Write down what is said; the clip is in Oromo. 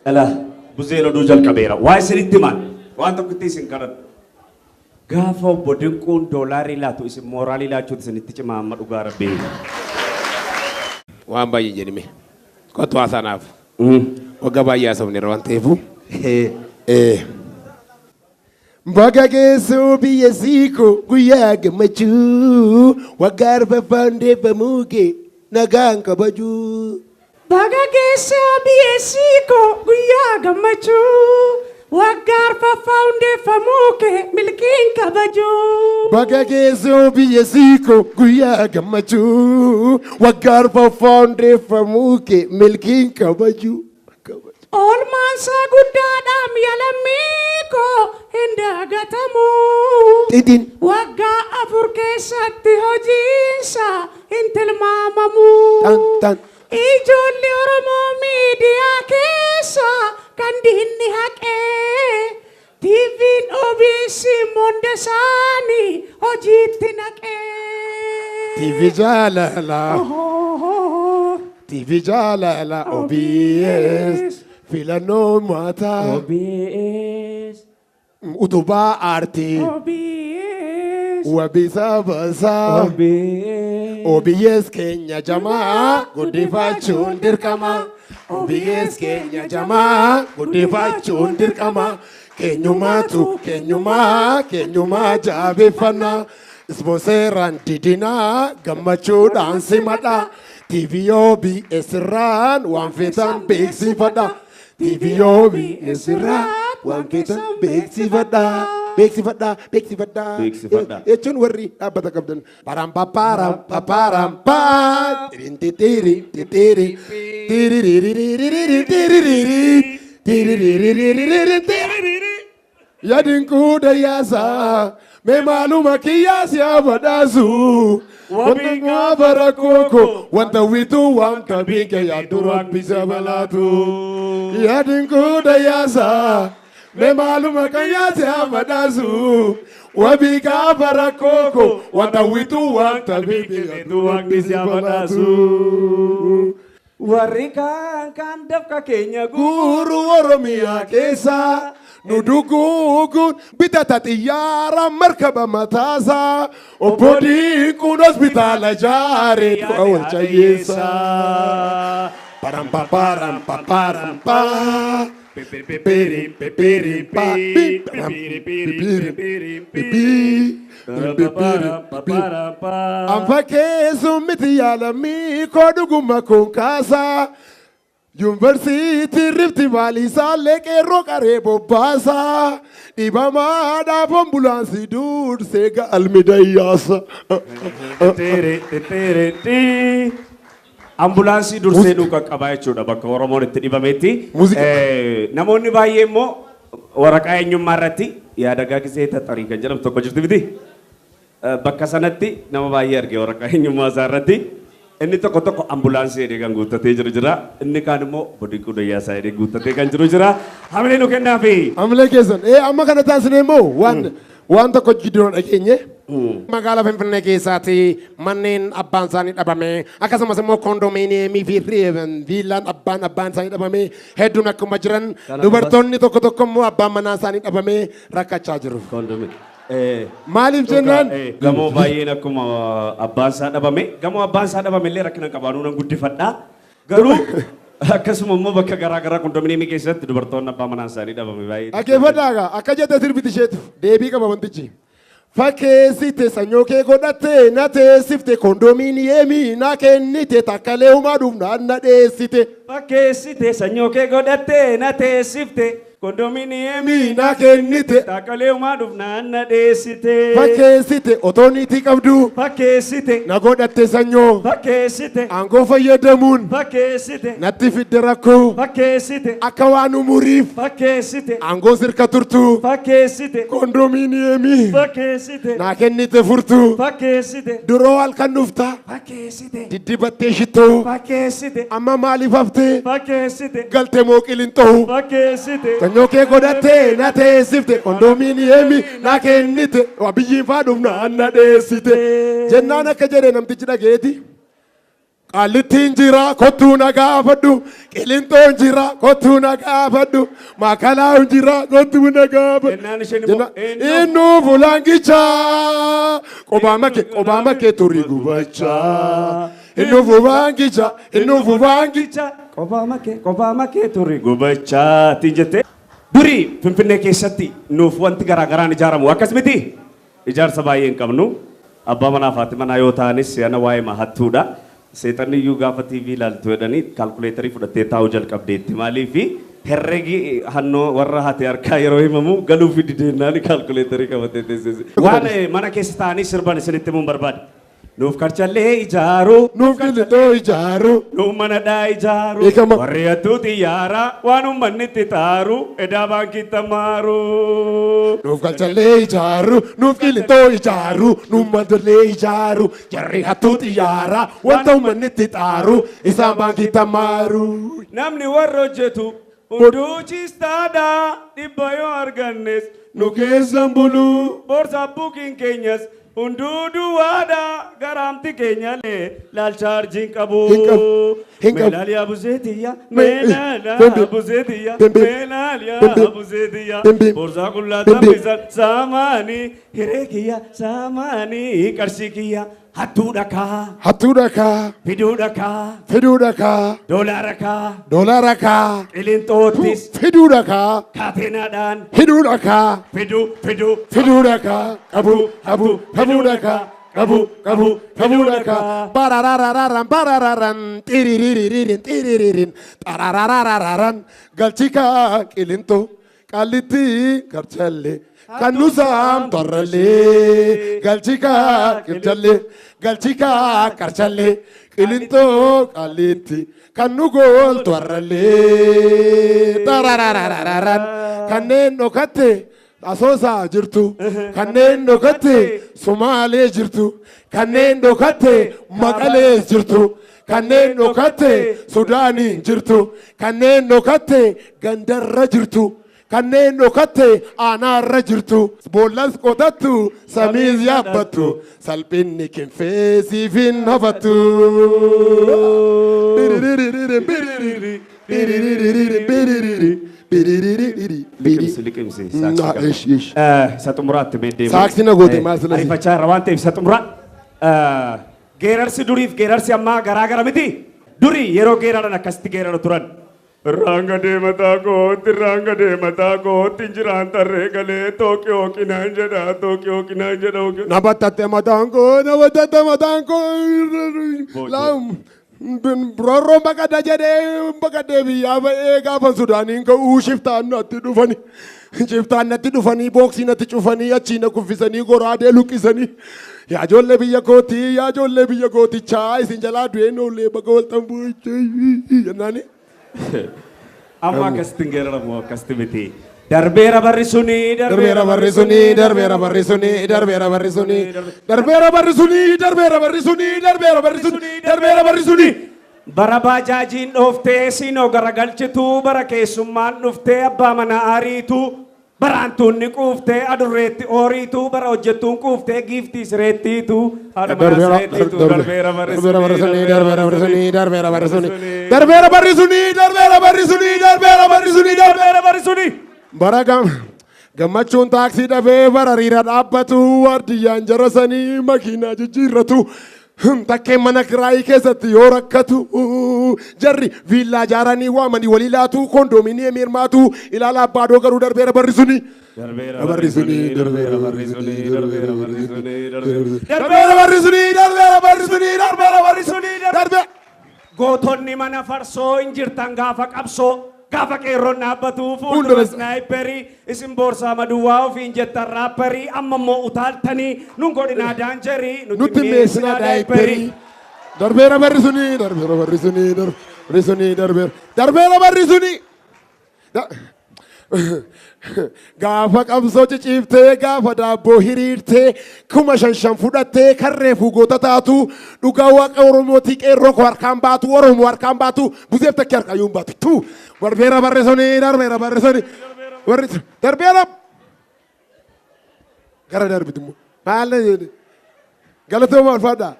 Dhala buzeen oduu jalqabeera. Waa isinitti himaan. Waan tokkotti isin kadhadha. Gaafa obbo Dinquun doolaarii laatu isin mooraalii laachuutu isinitti cimaa amma dhugaa rabbii. Waan baay'ee jedhime. Kottu haasaanaaf. Waggaa baay'ee haasofneerra waan ta'eefu. Baga geessuu biyya siiko guyyaa gammachuu waggaa arfaffaa hundeeffamuu kee nagaan kabajuu. Baga geessee biyya siiko guyyaa gammachuu waggaa arfaffaa hundeeffamuu kee milkiin kabajuu. Baga geessuu biyya siiko guyyaa gammachuu waggaa arfaffaa hundeeffamuu kee milkiin kabajuu. Oolmaansaa guddaadhaam yalammii koo hin dagatamu. Xixiin. Waggaa 4 keessatti hojiinsa hin tilmaamamu. Tan tan. Ijoolli Oromoo miidiyaa keessa kan diinni haqee TV'n OBS hunda isaanii hojiitti naqee. TV jaalala. TV jaalala OBS filannoo maataa. OBS. Utubaa aartii. OBS. Wabii sabasaa. OBS. OBS keenya jamaa guddifachuun dirqama. OBS keenya jamaa guddifachuun dirqama. Keenyumaatu keenyumaa keenyumaa jabeeffannaa. Ispoonseeraan didinaa gammachuudhaan simadha. TV OBS irraan waan feetan beeksifadha. TV OBS irraa waan feetan beeksifadha. Beeksifadha, beeksifadha. Beeksifadha. Jechuun warri dhaabbata qabdan. Param paparam paparam pa. Tirin titiri titiri. Tiririririri tiririri. Tiririririri tiriri. Yadinku dayyaasaa mee maaluma kiyyaas yaa badhaasu. Wanta gaafa rakkoo koo wanta wiituu waan qabiin yaaddu rabbi jabalaatu. Yadinku dayyaasaa mee maaluma kiyyaas yaa badhaasu. Wabii gaafa rakkoo koo wanta wiituu waan qabiin yaaddu rabbi jabalaatu. Warri kaan kaan dafqa keenya Guuru Oromiyaa keessa nu duguuguun bitata xiyyaara markaba mataasaa obbo Dinquun hospitaala jaaree du'a wal cayyeessa. Param paparam paparam pa. Pipiri pipiri pa. Pipiri pipi. Anfa keessum miti yaalamii koo dhuguma kun kaasaa. Yuunivarsiitiin Rifti Vaalii isaallee qeerroo qaree bobbaasaa. Dhibamaadhaaf ambulaansii dursee ga'almi dayyaasa. Ambulaansii dursee dhuka qabaa jechuudha bakka Oromoon itti dhibametti. Muuziqaa. Namoonni baay'ee immoo waraqaa eenyummaa irratti yaadagaa gisee taxarii kan jedhamu tokko jirti miti. Bakka sanatti nama baay'ee arge waraqaa eenyummaa isaa irratti. Inni tokko tokko ambulaansii jedhee kan guuttatee jiru jira. Inni kaan immoo Dinquu Dayyaasaa jedhee guuttatee kan jiru jira. Hamilee nu kennaafi. Hamilee keessan. Amma kana taasisnee immoo waan tokko jidduu dhageenye. Magaalaa Finfinnee keessaatti manneen abbaan isaanii dhabame akkasumas immoo koondoominiyeemii fi viillaan abbaan isaanii dhabame hedduun akkuma jiran dubartoonni tokko tokko immoo abbaan manaa isaanii dhabame rakkachaa jiru. Maaliif jennaan? Gamoo baay'een akkuma abbaan isaa dhabame gamoo abbaan isaa dhabame illee rakkina qabaanuu nan guddifadha. Garuu akkasuma immoo bakka garaa garaa kondominiyeemii keessatti dubartoonni abbaa manaa isaanii dhabame baay'ee. Dhaggeeffadhaa akka jette sirbiti isheetu deebii qaba wantichi. Fakkeessite sanyoo kee godhatte na teessifte kondominiyeemii na kennite takkalee humaa dhufnaan na dheessite. Fakkeessite sanyoo kee godhatte na teessifte kondominiyeemii na kennite takkalee humaa dhufnaan na dheessite. Fakkeessite otoo niitii qabdu. Fakkeessite na godhatte sanyoo. Fakkeessite aangoo fayyadamuun. Fakkeessite natti fidde rakkoo. Fakkeessite akka waan umuriif. Fakkeessite aangoo sirka turtu. Fakkeessite kondominiyeemii. Fakkeessite naa kennite furtu. Fakkeessite duroo halkan dhufta. Fakkeessite diddibattee shittoo. Fakkeessite amma maaliif haftee. Fakkeessite galte moo qilinxoo. Fakkeessite Sanyoo kee godhattee na teessifte kondominiyeemii na kennite biyyiin faa dhufnaan na dheessite. Jennaan akka jedhe namtichi dhageeti. Qaallittiin jira kottuu na gaafadhu. Qilinxoon jira kottuu na gaafadhu. Maakalaa'uun jira kottuu na gaafadhu. Jennaan isheen immoo Innu fulaangicha qobaa makee turii gubachaa. Innu fulaangicha innu fulaangicha. Qophaa makee turii gubachaatiin jettee. Durii Finfinnee keessatti nuuf wanti garaagaraan ijaaramu akkas miti. Ijaarsa baay'ee hin qabnu. Abbaa manaa fi haati manaa yoo ta'anis si'ana waa'ee hattuudha. Seexanni iyyuu gaafa TV ilaaltu jedhanii kaalkuleetarii fudhattee taa'uu jalqabdeetti. Maaliif herregi hannoo warra hate harkaa yeroo himamu galuu fi dideennaan kaalkuleetarii qabatee teessise. Waan mana keessa taa'anii sirban isinitti himuun barbaada. Nuuf karchallee ijaaru. Nuuf qilixoo ijaaru. Nuuf mana dhaa ijaaru. Beekama. Warri hattuu xiyyaaraa waan uummanni itti xaaru edaa baankii tamaaru. Nuuf galchallee ijaaru, nuuf qilixoo ijaaru, nuuf mandollee ijaaru, jarri hattuu xiyyaaraa wanta uummanni itti xaaru isaan baankii tamaaru. Namni warra hojjetu hunduu chiistaadha dhibba yoo argannes Nu keessan bulu. Boorsaa buukiin keenyas hunduu duwwaadha garaamti keenyallee laal chaarjiin qabu. Hin qabu. Hin qabu. Meelaaliyaa buzeetiyya Bimbi. meelaaliyaa buzeetiyya Bimbi. meelaaliyaa Bimbi. buzeetiyya Bimbi. boorsaa qullaa Bimbi. tambisan saamaanii hiree kiyya saamaanii qarshii kiyya hattuu dhakaa Hattuu dhakaa, fiduu dhakaa fiduu dhakaa, doolaara kaa doolaara kaa, qilinxoottis fiduu dhakaa, kaateenaadhaan hidhuu dhakaa, fiduu fiduu fiduu dhakaa, qabu, qabu, qabuu dhakaa, qabu, qabu, qabuu dhakaa. Barararararan, barararan, xiriririririn, xiriririn, xarararararan, galchikaa qilintoo, qallitti karchallee, kan nu saamtarrallee, galchikaa qilchallee, galchikaa karchallee, qilintoo qallitti, kan nu gooltu harrallee, xarararararan, kanneen dhokatte Asoosaa jirtu, kanneen dhokatte Sumaalee jirtu, kanneen dhokatte Maqalee jirtu, kanneen dhokatte Sudaanii jirtu, kanneen dhokatte Gandarra jirtu, kanneen dhokatte Aanaarra jirtu, boollas qotattu, samiis yaabbattu, salphinni kinfee siif hin hafattu. Liqimsi liqimsi saaksii qaba. Ish ish. Isa xumuraatti mee deemu. Saaksii na goote maal sila si? Ariifachaa irra waan ta'eef isa xumuraa. Geerarsi duriif geerarsi ammaa garaa gara miti. Durii yeroo geeraran akkasitti geeraru turan. Irraan gadee mataa kootti irraan gadee mataa kootti injiraan tarree galee Tookiyoo qinaan jedha Tookiyoo qinaan jedha. Na battatte mataan koo, na battatte mataan koo. Laam roorroon baqadha jedhee baqadhee biyyaa ba'ee gaafa Sudaaniin ka'uu shiftaan natti dhufanii. Shiftaan natti dhufanii booksii natti cufanii achii na kuffisanii goraadee luqqisanii. Yaa ijoollee biyya kootii yaa ijoollee biyya kootichaa isin jalaa du'een oollee baga walxan bu'ee jennaani. Amma akkasitti hin geeraramu akkasitti miti. Darbeera barri suni Darbeera barri suni darbeera barri suni darbeera barri suni darbeera barri suni darbeera barri suni darbeera barri suni darbeera barri suni. Bara baajaajiin dhooftee siinoo garagalchitu bara keessummaan dhuftee abbaa manaa ariitu baraantuun quuftee adurreetti ooriitu bara hojjettuun quuftee giiftii sireettiitu haadha manaa sireettiitu darbeera barri Darbeera barri suni darbeera barri suni darbeera barri suni suni darbeera barri suni darbeera barri suni darbeera barri suni darbeera barri suni. Bara gammachuun taaksii dhabee bara riira dhaabbatu waardiyyaan jarasanii makiinaa jijjiirratu. Takkeen mana kiraayii keessatti yoo rakkatu jarri viillaa ijaaranii waamanii walii laatu koondoominiyeemii hirmaatu ilaala abbaadoo garuu darbeera barri suni. Darbeera Barri suni darbeera barri suni darbeera barri suni darbeera darbeera barri suni darbeera barri suni darbeera barri suni darbe. Gootonni mana farsoo hin jirtan gaafa qabsoo gaafa qeerroon dhaabbatu fuuldura Fuuldura snaayiperii isin boorsaa maduwwaa ofiin jettan raapparii amma immoo utaaltanii nun godhinaa daanjarii Nutti meessinaa daayiperii. Darbeera barri suni darbeera barri suni barri suni darbeera darbeera barri suni. Gaafa qabsoo ciciiftee gaafa daabboo hiriirtee 5,000 fudhattee karree fuugoota taatu dhugaa waaqa Oromootii qeerroo koo harkaan baatu Oromoo harkaan baatu buzeef takkee harkaan yuun baatu tu darbeera barri suni darbeera barri suni barri darbeera gara darbitu immoo maal galatooma ulfaadhaa.